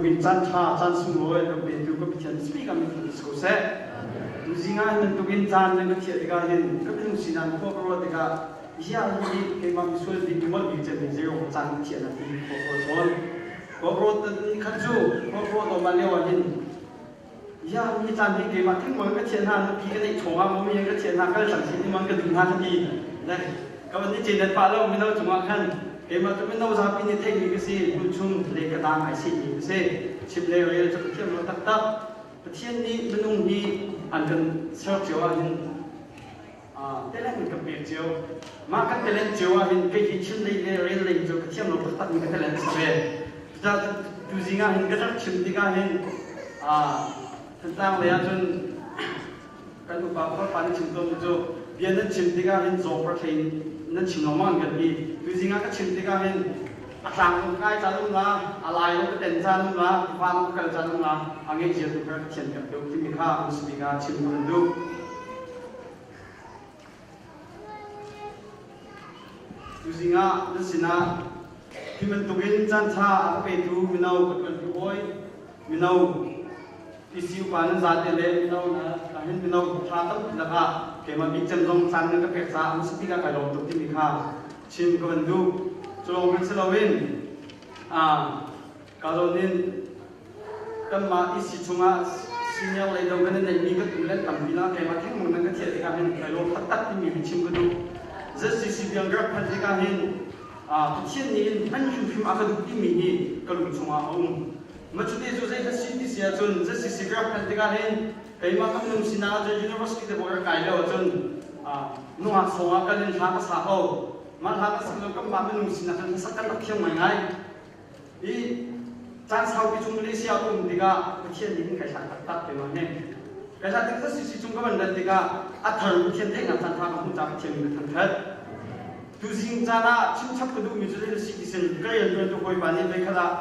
Min caan ṭha, caan sunglawi kan petu ka Pathian speak ah min si ko seh. Tuzing ah bantuk in caan nan ka thiah tikah hin ka minung sinak khua ka ruah tikah ziah hi keimah misual bik mimolh bik cem hi zeiruang caan ka thiah na ti khua ka ruat tawn. Khua ka ruat ni khat cu khua ka ruah tawn lio ah hin ziah hi caan hi keimah thengmang ka thiah hna nupi ka neih chawng ah maw mi ka thiah hna kal tlang sin in ka duh hna ka ti. Le ka van i cenet pah lo mino cungah khan keimah cu mino zapi nih theihmi ka si hmunchung le ka dang ai sihmi ka si chim le rel cu ka thiam lo taktak Pathian nih minung hi an kan ser cio ah hin talent kan pek cio mah kan talent cio ah hin kei hi chim lei le rel lei cu ka thiam lo taktak mi ka talent si ve cucaah tuzing ah hin ka rak chim tikah hin Thantlang lei ah cun kan upa pakhat pa nih chim tawnmi cu bia nan chim tikah hin zawng thlei nan chim lengmang kan ti. Tuzing ah ka chim tikah hin a tlang um kai caan um la, a lai um ka ten caan um la, van um kal caan um la, a ngeih zia tu kha ka thian piak deuh timi kha an si bik ah chim kan duh. Tuzing ah nan sinah hi bantukin caanṭha a ka petu mino ka ṭuanpi hawi, mino PC upa nan zate le mino na hin mino ṭha tampi lakah keimah bik cem zong caan nan ka pek caah an si tikah kai lawm tuk timi kha chim ka van duh. Cu lawng hmanh si loin ka zawn in kanmah isi chungah senior lei do kan i neihmi kan um le tampi la keimah thengmang nan ka thiah tikah hin kai lawm taktak timi hi chim ka duh. ZCC biang rak phanh tikah hin Pathian nih hin hman hrimhrim a ka duh timi hi ka lung chungah a um. Ma cuti cu zei ka si ti si ahcun ZCC ka rak phanh tikah hin keimah kan nung sinah ahcun university te ka kai lio ahcun nungak sawng ah kal in hla ka sa ko. Mah hla ka sak lio kanmah minung sinah khan hlasak kan rak thiam ngaingai. I caan saupi chung Malaysia ka um tikah Pathian nih hin kai hlat taktak te ma he. Kai hlat tik si chung ka van rat tikah a thar Pathian theihnak caan tha ka hmuh caah Pathian min ka thangthat. Tuzing caan ah chimchap ka duhmi cu zei si ti sin ka riantuan tu hawipa nih voikhat ah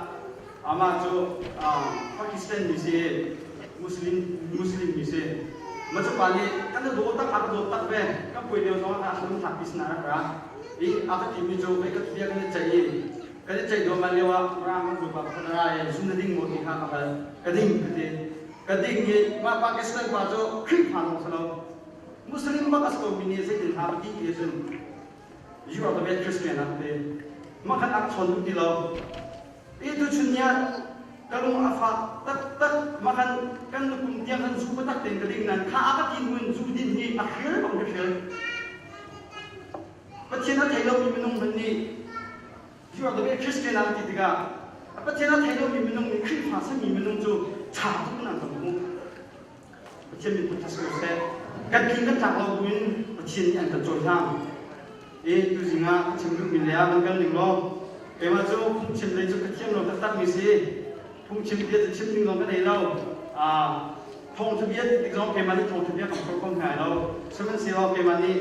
amah cu Pakistan mi si Muslim Muslim mi si ma cu pa nih kan na dawt tak a ka dawt tak ve kan puai lio zong ah ka thlak pi sin ah rak ra i a ka timi cu voikhat bia kan i ceih i Kan i ceih duahmah lio ah Mirang kan bawipa pakhat a ra i zu na ding maw ti kha ka hal. Ka ding ka ti. Ka ding i mah Pakistan pa cu Khrihfa lawng si lo. Muslim bak a si komi nih zeitin hla ka ti ti ahcun you are the bad Christian ah ka ti. Mah khan a ka chawn duh ti lo. I tuchun ni ah ka lung a fak taktak mah khan kan nukum tiang kan zu biatak tein ka ding nain kha a ka ti hnu in zu din hi a hrial bang ka hrial. Pathian a thei lomi minung hmanh nih you are the way Christian an ti tikah Pathian a thei lomi minung nih Khrihfa sami minung cu ṭha tuk in an kan hmuh. Pathian min thangṭhat ko seh. Kan tling kan tlak lo buin Pathian nih an kan cohlang. I tuzing ah ka chim duhmi le ah van kal ning law keimah cu phungchim lei cu ka thiam lo taktakmi si. Phungchim bia cu chim ding zong ka nei lo. Thawngṭha bia tik zong keimah nih thawngṭha bia kan phor kho hna lo. Sihmanhsehlaw keimah nih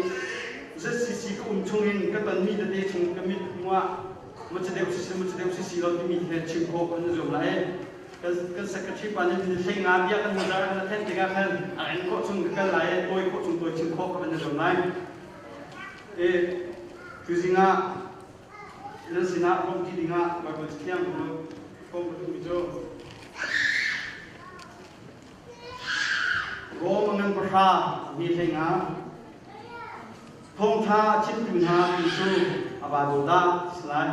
ZCC ka um chungin ka tonmi tete chung ka mit hmuh ah maca deuh siseh maca deuh sisi lo timi he chim khawh kan i zuam lai. Kan secretary pa nih ni 15 bia kan hmazar kan then tikah khan a en khawh chung ka kal lai i tawi khawh chung tawi chim khawh ka van i zuam lai. E tuzing ah nan sinah bawmhti dingah Baibal Cathiang kong ka duhmi cu Rom a ngan pahra mi 15 thawngṭha a chimtu hna ti cu a va dawh dah si lai.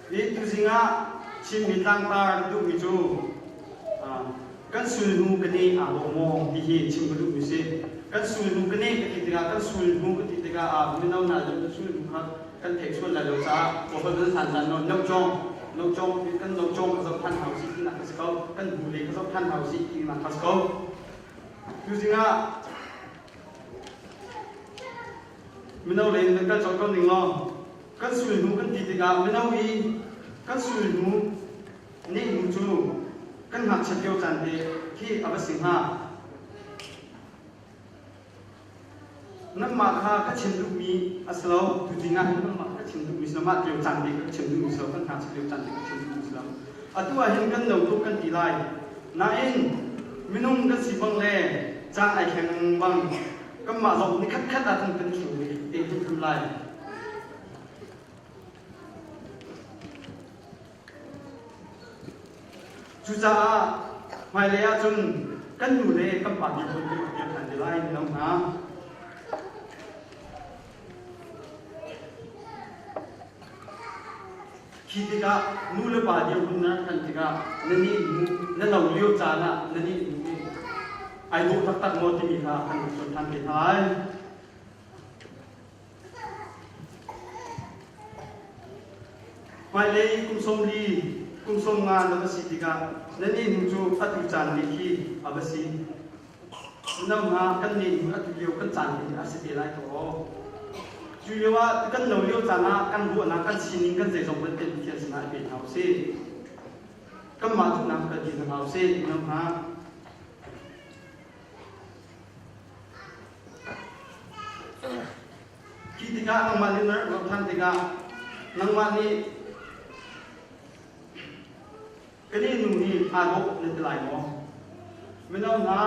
Hi tuzing ah Chinmi tlangtar ka duhmi cu kan sulhnu ka nih aa dawh maw ti hi chim ka duhmi si. Kan sulhnu ka nih ka ti tikah kan sulhnu ka ti tikah mino hna cu sulhnu kha kan theih sual lai lo caah awhal nan hlan caan no nocong nocong kan nocong ka zoh than hau si tinak ka si ko kan hnu ka zoh than hau si tinak ka si ko. Tuzing ah mino lei in kan kal colh ko ning law kan sulhnu kan ti tikah mino i kan sulhnu nih hnu cu kan ngakchiat lio caan te khi a va si hnga. Nangmah kha ka chim duhmi a si lo, tutin ah hin nangmah ka chim duhmi si lo, mah lio caan te ka chim duhmi si lo, kan ngakchiat lio caan te ka chim duhmi si lo. Atu ah hin kan no tuk kan ti lai. Nain minung kan si bang le caan ai thleng bang kanmah zong ni khatkhat ah cun kan thleng ve te hrimhrim lai. Cucaah hmailei ahcun kan nu le kan pa dirhmun kan dir ṭhan te lai mino hna. Khi tikah nu le pa dirhmun na rak ṭhan tikah na nih hnu na no lio caan ah na nih hnu i ai dawh taktak maw timi kha kan rak cawn ṭhan te hna lai. Hmailei kum 40, kum 50 na va si tikah na nih hnu cu atu caan nih khi a va si. No hna kan nih hnu atu lio kan caan hi a si te lai ko aw. Cu lio ah kan no lio caan ah kan ruahnak kan sining kan zeizong vialte Pathian sinah i pe hna usih. Kanmah duhnak kan ti hna usih no hna. Khi tikah nangmah nih na rak zoh ṭhan tikah nangmah nih ka nu hi aa dawh na ti lai maw? Mino hna,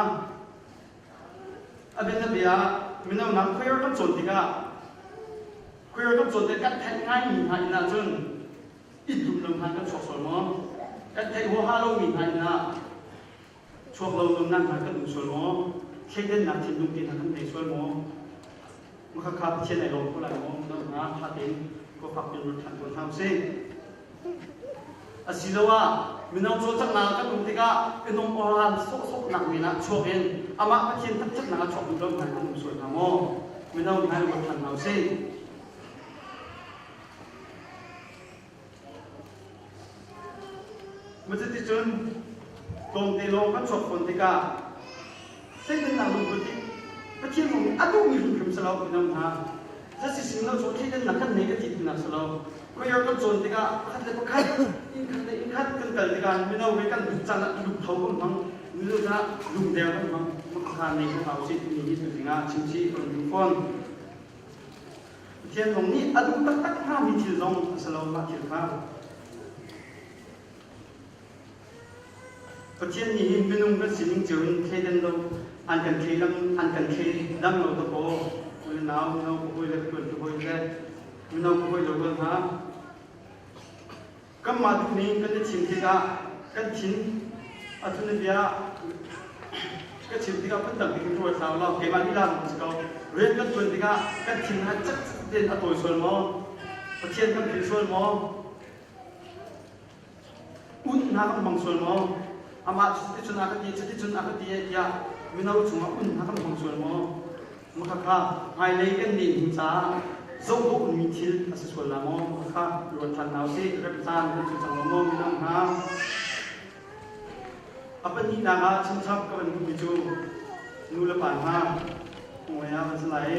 a bianabia ah mino hna choir kan cawn tikah choir kan cawn tikah kan theih ngaimi hna inn ahcun inn dum lo hna kan chuak sual maw? Kan theih huaha lomi hna inn ah Chuak lo nunnak hna kan um sual maw? Thleidannak thinlung te hna kan ngei sual maw? Makhakha Pathian ai lawm ko lai maw? No hna tha tein khua fak piin ruat ṭhan tawn hna usih. Asiloah mino cawlcanghnak kan um tikah minung awran sawhsawhnak men ah chuak in amah Pathian thangṭhatnak ah chuak duh lo hna kan um sual hna maw? Mino hna i ruat ṭhan hna usih. Cuticun tlawmte lawng kan chuak fawn tikah thleidannak lungput nih Pathian zong nih a duhmi hrimhrim si lo mino hna. Zasi sin lo cu thleidannak kan nei ka ti tinak si lo. Prayer kan cawn tikah pakhat le pakhat inn khat le inn khat kan kal tikah mino he kan duh caan ah lungtho kan hmang mino caah lungdeng kan hmang makha nei kan hau si timi hi tuzing ah chimchih kan duh fawn. Pathian zong nih a duh taktak hngami thil zong a si lo mah thil kha. Pathian nih hin minung kan sining cio in thleidan lo an kan thleilam an kan thleidang lo ta kaw unau mino ka hawi le ka tuan tu hawi le mino ka hawi lo rual hna Kanmah duhning kan i thim tikah kan thin a thun bia ka chim tikah phundang in ruat hlah law keimah lila lawng si ko. Rian kan tuan tikah kan thin ha cat tein a tawi sual maw? Pathian kan philh sual maw? Un hna kan hmang sual maw? Amah cuticun a ka ti, cuticun a ka ti tiah mino cungah un hna kan hmang sual maw? Makhakha hmailei kan nih hnu caah zohdawhmi thil a si sual la maw? Makhakha ruat ṭhan hna usih. Rem caan kan cu cang lo maw mino hna? A pahnihnak ah chimchap ka van duhmi cu nu le pa hna hmuai ah van si lai.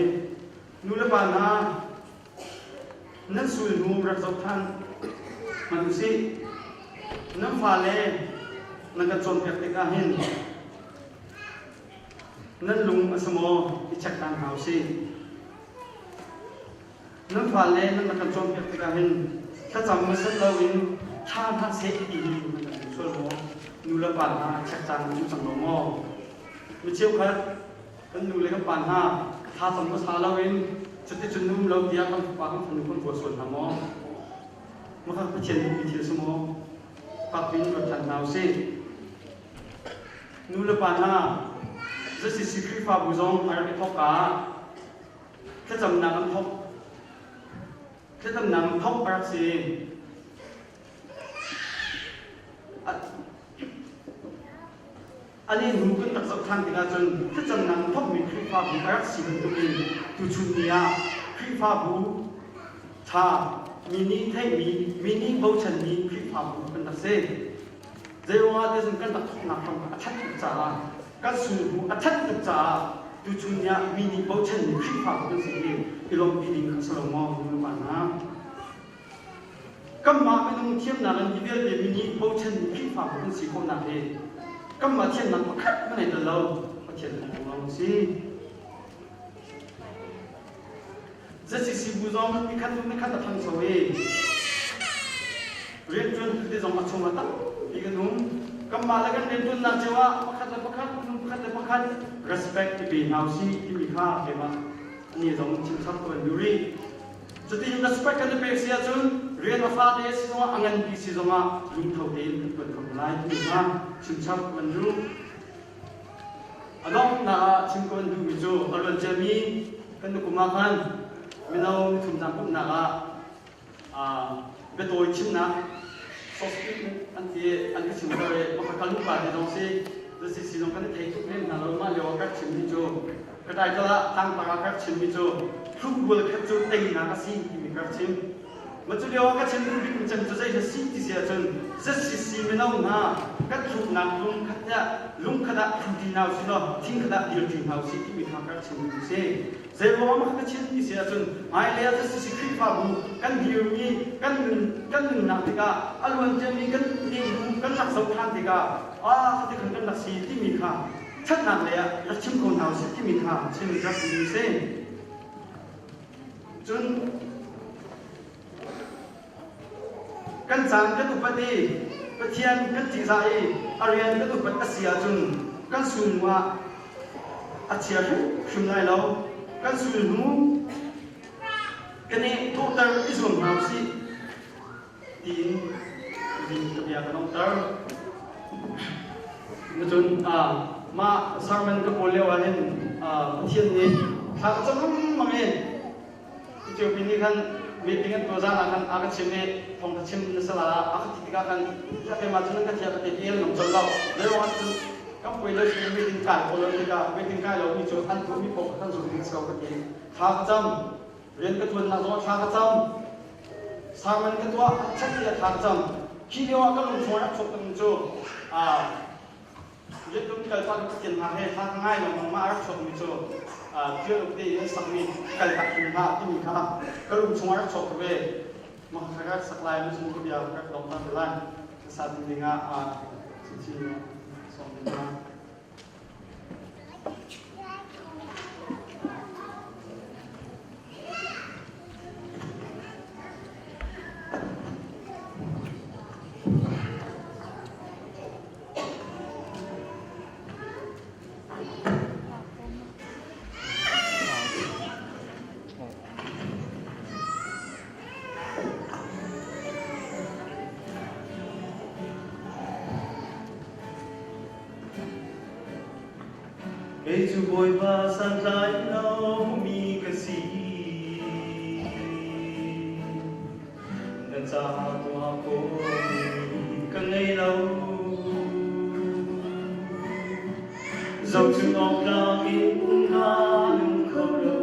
Nu le pa hna nan sul hnu rak zoh ṭhan hmanh usih. Nan fale nan kan cawnpiak tikah hin Nan lung a si maw i check ta hna usih. Nan fale nan rak kan cawnpiak tikah hin thlacam hmasat loin ṭha hna seh ti hi nan kan duh sual maw? Nu le pa hna check caan nan duh cang lo maw? Mi cheukhat kan nu le kan pa hna thlacam hmasa loin cuticun num lo tiah kan fapa kan fanu kan ruat sual hna maw? Maka Pathian duhmi thil si maw? Fak piin ruat ṭhan hna usih. Nu le pa hna, ZCC Khrihfabu zong a rak i thawk ah thlacamnak an thawk. Thlacamnak an thawk a rak si. Ani hnu kan rak zoh ṭhan tikah cun thlacamnak an thawkmi Khrihfabu a rak si bantukin tuchun ni ah Khrihfabu ṭha mi nih theihmi, mi nih bochanmi Khrihfabu kan rak si. Zeiruangah ti cun kan rak thawknak hram a ṭhat tuk caah kan sulhu a ṭhat tuk caah tuchun ni ah mi nih bochanmi Khrihfabu kan si hi i lawmhpi ding a si lo maw nulepa hna? Kanmah minung thiamnak in hi vialte mi nih bochanmi Khrihfabu kan si khawhnak hi kanmah thiamnak pakhat hmanh ai tel lo Pathian thawng lawng a si. ZCC bu zong nikhat hnu nikhat a ṭhangcho i rianṭuantu te zong a chung ah tampi kan um. Kanmah le kan rianṭuannak cio ah pakhat le pakhat, minung pakhat le pakhat respect i pe hna usih timi kha keimah ni zong chimchap ka van duh rih. Cutin respect kan i pek si ahcun rian a fate si zongah a nganpi si zongah. lungtho tein kan ṭuan kho lai timi kha chimchap kan duh. A donghnak ah chim ka van duhmi cu a luan ciami kan nukum ah khan mino mithumnak pumhnak ah biatawi chimnak soft an ti an ka chimter i pakhat ka lupa te zong si ZCC zong kan i thei tuk lem hna lo. Mah lio ah ka chimmi cu ka title ah tlangpar ah ka chimmi cu hlukrual khat cu teinak a si timi ka chim. Mah cu lio ah ka chim duh bikmi cem cu zei a si ti si ahcun ZCC mino hna kan thluknak lungkhat ah lungkhat ah thluti hna usih law thingkhat ah dirṭi hna usih timi kha ka chim duh si. Zeiruang ah ka chim ti si ahcun hmailei ah ZCC Khrihfabu kan dirmi kan nun kan nunnak tikah a luanciami kan nehhnu kan rak zoh ṭhan tikah ah khati khan kan rak si timi kha ṭhatnak lei ah rak chim ko hna usih timi kha chim rak duhmi si. Cun kan caan kan upat i Pathian kan ṭihzah i a rian kan upat a si ahcun kan sulnu ah a chia hrimhrim lai lo. Kan sulhnu kan i dawhter i zuam hna usih tiin min ka bia ka donghter. Cun mah sermon ka kawl lio ah hin Pathian nih thla ka cam lengmang i Ethiopia nih khan meeting an tuah zan ah khan a ka chim i thawng ka chim na sala a ka ti tikah khan keimah cu nan ka thiah ka te ti an ngam colh lo. Zeiruangah cun kan puai lo si meeting kai ko lo tikah meeting kai lo mi cu an tuahmi paoh kha kan zul ding a si ko ka ti. Thla ka cam. Rian ka ṭuannak zongah thla ka cam. Sermon ka tuah, chat tiah thla ka cam. Khi lio ah ka lungchung rak chuak tung cu rian kal pah ka Pathian hna he thla ka ngai lengmang mah a rak chuakmi cu thil uk te in an sakmi kal tak hrim hlah timi kha ka lungchung ah rak chuak ve. Mah kha ka sak lai muslim ka bia ka rak dong ta lai. Sa ding ding ah chinchin sawm ding ah. Kei cu Bawipa santlai lomi ka si. Na caah tuah khawhmi ka ngei lo. Zohchunh awk tlak in ka nung kho lo.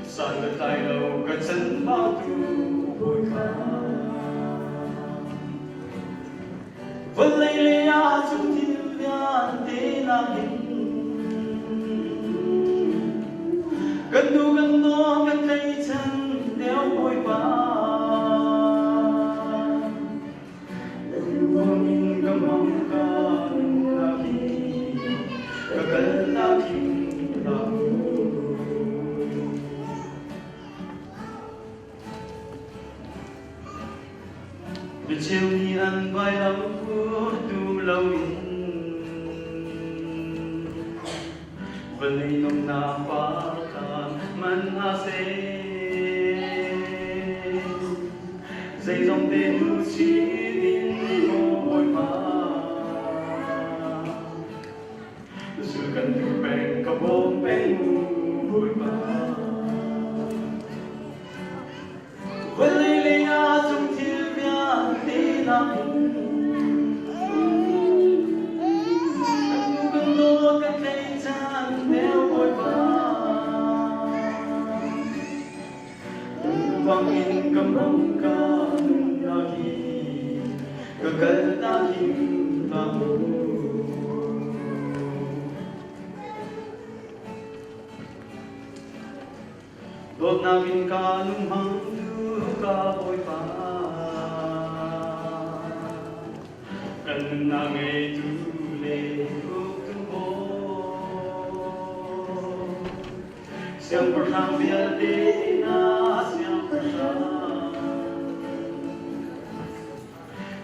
San ka tlai lo ka chanbautu Bawipa. Vawlei lei ah cun thil vialte nakin kan nu kan naw kan tleichan deuh Bawipa. Ruangin ka mang ka nunnak hi ka kalnak him hlah mu. Micheu nih an vailam tum loin vawlei nomnak partan man hna seh. Zeizong te nu chin in maw Bawipa, Zul kan duh peng ka bawm peng mu Bawipa. Vawlei lei ah cung thil vialte nakin kan dawt kan tleichan deuh Bawipa. Bangin ka mang ka nunnak hi ka kaltak him hlah mu. Dawtnak in ka nung hmangtu ka Bawipa. Kan nunnak ngeitu le uktu Bawi. Siangpahrang vialte na siangpahrang.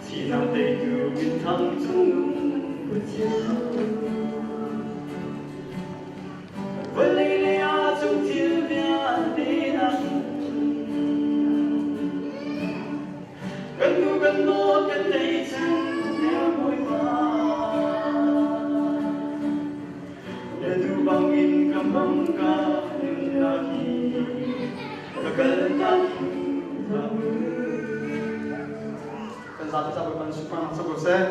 Thihnak teitu minthang cung Pathian. Vawlei lei ah cung thil vialte nak. bangin ka hmang ka nunnak hi ka kaltak hlah mu. Kan zapi ca Bawipa nih sunparnak co ko seh.